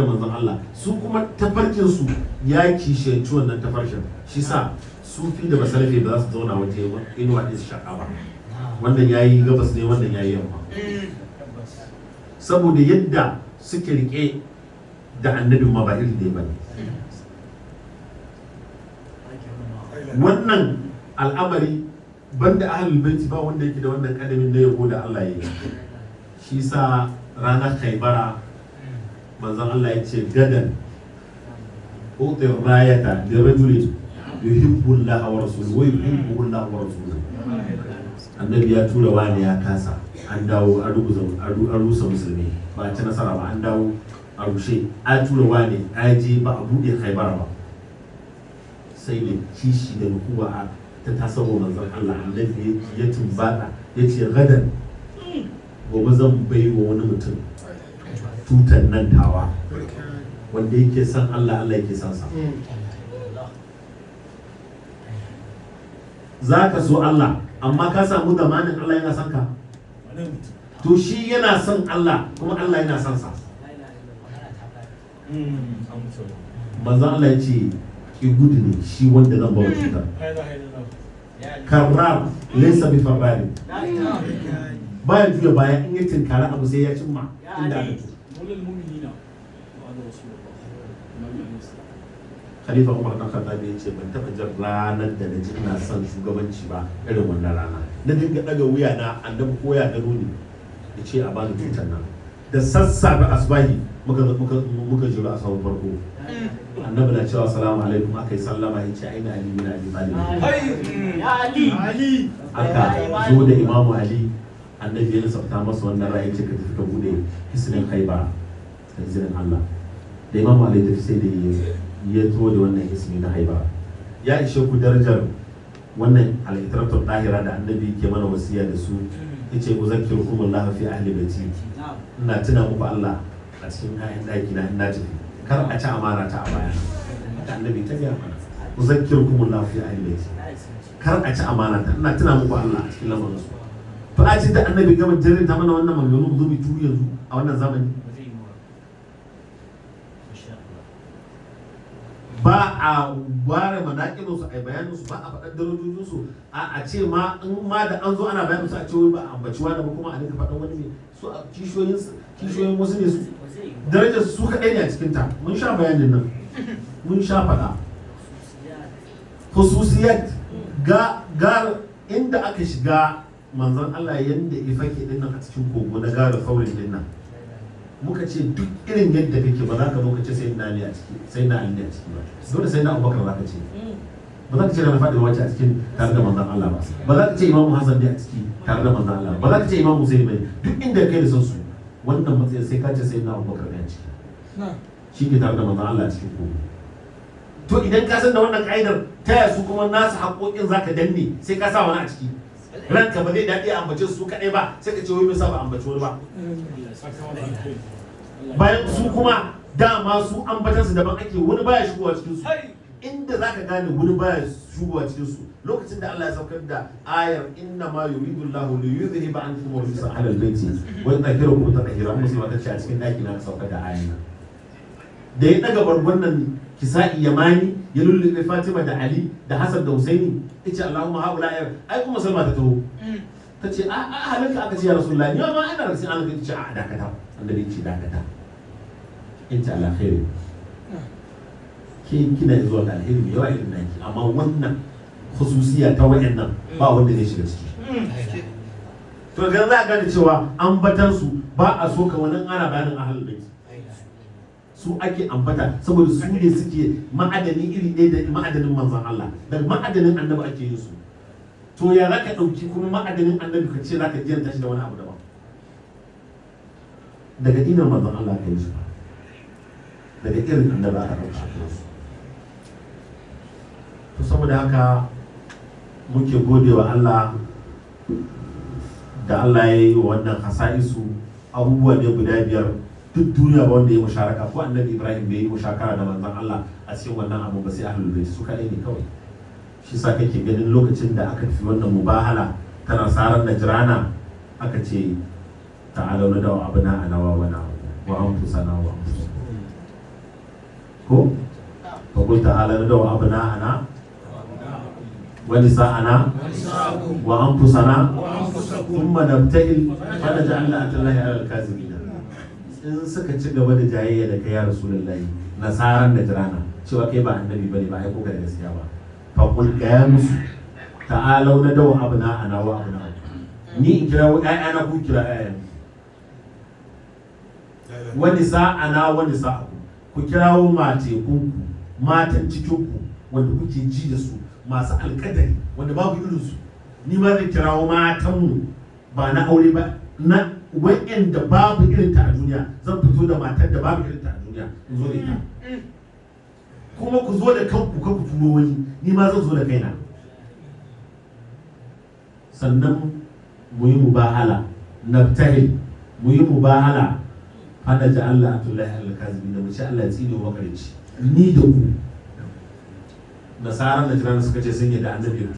Manzon Allah su kuma tafarkin su ya kishiyanci wannan tafarkin. Shi sa sufi da basalafi ba za su zauna waje inuwa ɗin su shaƙa ba. Wannan yayi gabas ne, wannan yayi yamma, saboda yadda suke rike da annabin ma ba iri ɗaya ba ne. Wannan al'amari banda ahlul baiti ba wanda yake da wannan kadamin na yabo da Allah ya yi. Shi sa ranar Khaibara manzon Allah ya ce: "Gadan uti rayata li rajulin yuhibbu Allah wa rasuluhu wa yuhibbu Allah wa rasuluhu." Annabi ya tura wani ya kasa, an dawo an ruguza, an rusa musulmi, ba a ci nasara ba, an dawo a rushe. An tura wani, an je ba a buɗe Khaibara ba. Sai da kishi da nukuwa a ta tasowa manzon Allah, annabi ya tumbata ya ce: "Gadan, gobe zan bai wa wani mutum tutan nan tawa, wanda yake son Allah, Allah yake son sa." Za ka so Allah, amma ka samu zamanin Allah yana son ka? To shi yana son Allah kuma Allah yana son sa. Manzon Allah ya ce ki gudu ne shi wanda zan ba wa cutar. Karrar laysa bi farrari, baya juya baya. In ya tinkara abu sai ya cimma inda aka tura. Khalifa Umar dan Khattab ya ce: "Ban taɓa jin ranar da na ji ina son shugabanci ba irin wannan rana. Na dinga ɗaga wuya na, annabi ko ya gano ni, ya ce a bani tutar nan." Da sassafe asbahi muka jira a sahun farko. Annabi na cewa: "Salamu alaikum." Aka yi sallama. Ya ce: "Aina Ali bin Abi Talib?" Ya Ali. Aka zo da Imamu Ali. Annabi ya lissafta masa wannan ra'ayi, ce: "Ka tafi ka bude hisnin Khaibar da izinin Allah." Da Imamu Ali tafi, sai da ya zo da wannan hisni na Khaibar. Ya ishe ku darajar wannan al-itratul dahira da annabi ke mana wasiya da su. Yace: "Uzakkirukum Allah fi ahli baiti." Ina tuna muku Allah a cikin 'ya'yan ɗaki na, ina tafi kar a ci amana ta a baya. Haka annabi ta gaya mana: "Uzakkirukum Allah fi ahli baiti." Kar a ci amana ta, ina tuna muku Allah a cikin lamarin su. To a ce da annabi gama jarinta mana wannan maganganu, mu zo mu turu yanzu a wannan zamani. Ba zai yi ba. Insha Allah. Ba a ware manaƙibin su a yi bayanin su, ba a faɗar darajojin su. A ce ma in ma da an zo ana bayanin su, a ce wai ba a ambaci wani ba, kuma a dinga faɗan wani ne su a kishiyoyin wasu ne su. Ba zai yi ba. Darajar su kaɗai ne a cikin ta. Mun sha bayanin nan, mun sha faɗa. Khususiyat. Khususiyat ga inda aka shiga manzon Allah yanda ya fake din nan a cikin kogo na gara faurin din nan. Muka ce duk irin yadda kake, ba za ka zo ka ce sai na Ali a ciki, sai na Ali ne a ciki ba. Dole sai na Abubakar za ka ce. Ba za ka ce na Fatima wace a cikin tare da manzon Allah ba. Ba za ka ce Imamu Hassan ne a ciki tare da manzon Allah ba. Za ka ce Imamu Hussein ba ne. Duk inda kai da san su wannan matsayin, sai ka ce sai na Abubakar ne a ciki, shi ke tare da manzon Allah a cikin kogo. To idan ka san da wannan ka'idar, ta yaya su kuma nasu haƙoƙin za ka danne, sai ka sa wani a ciki? Ranka ba zai daɗi a ambace su kaɗai ba, sai ka ce wai me yasa ba ambaci wani ba, bayan su kuma dama su ambatan su daban ake, wani baya shigowa cikin su. Inda zaka gane wani baya shigowa cikin su, lokacin da Allah ya saukar da ayar "inna ma yuridu Allahu li yudhhiba ankum rijsa ahlal baiti wa yutahhirakum tatheera", musulma ta ce a cikin daki na aka saukar da ayar nan. Da ya daga bargon nan kisa'i yamani ya lullube Fatima da Ali da Hassan da Husaini, yace: "Allahumma haula ayar." Ai kuma Salma ta taho ta ce: "A halinka aka ce ya Rasulullahi, ni ma ina da cikin halinka." Ce: "A dakata." Annabi ce: "Dakata, in ta ala khairi, ke kina zuwa ga alheri mai yawa irin naki, amma wannan khususiya ta wayannan ba wanda zai shiga ciki." To ga za a gane cewa ambatan su ba a so ka wani ana bayanin ahlul bait, su ake ambata saboda su ne suke ma'adani iri ɗaya da ma'adanin manzon Allah, daga ma'adanin annabi ake yin su. To ya za ka ɗauki kuma ma'adanin annabi ka ce za ka jiyanta shi da wani abu daban? Daga dinar manzon Allah ka yi su, daga irin annabi aka ɗauka aka yi su. To saboda haka muke gode wa Allah da Allah ya yi wa wannan hasa'isu. Abubuwa ne guda biyar, duk duniya ba wanda ya musharaka, ko annabi Ibrahim bai yi musharaka da manzon Allah a cikin wannan abu ba, sai ahlul bait su kaɗai ne kawai. Shi sa kake ganin lokacin da aka tafi wannan mubahala ta nasarar Najrana, aka ce: "Ta'alau na dawa abuna ana wa wana wa anfusana wa anfusakum." Ko fa qul ta'ala nadu abna'ana wa nisa'ana wa anfusana thumma nabtahil fa naj'al la'atallahi 'ala al-kazibina. In suka ci gaba da jayayya da kai ya Rasulullahi, nasaran da jirana cewa kai ba annabi bane, ba aiko ka da gaskiya ba, fa qul, gaya musu, ta'alau na dawa abna ana wa abna, ni in kira ƴaƴana, ku kira ƴaƴan, wani sa'ana wani sa'aku, ku kirawo matekunku, matan cikinku wanda kuke ji da su, masu alƙadari wanda babu irinsu. Ni ma zan kirawo matanmu, ba na aure ba, na wa'anda babu irinta a duniya. Zan fito da matar da babu irinta a duniya in zo da ita, kuma ku zo da kanku, ka ku turo wani, ni ma zan zo da kaina. Sannan mu yi mubahala, nabtahil, mu yi mubahala, fana ji Allah atullahi alkazimi da mu ci Allah ya tsine wa makarici, ni da ku. Nasaran da jiran suka ce sun yi da annabi.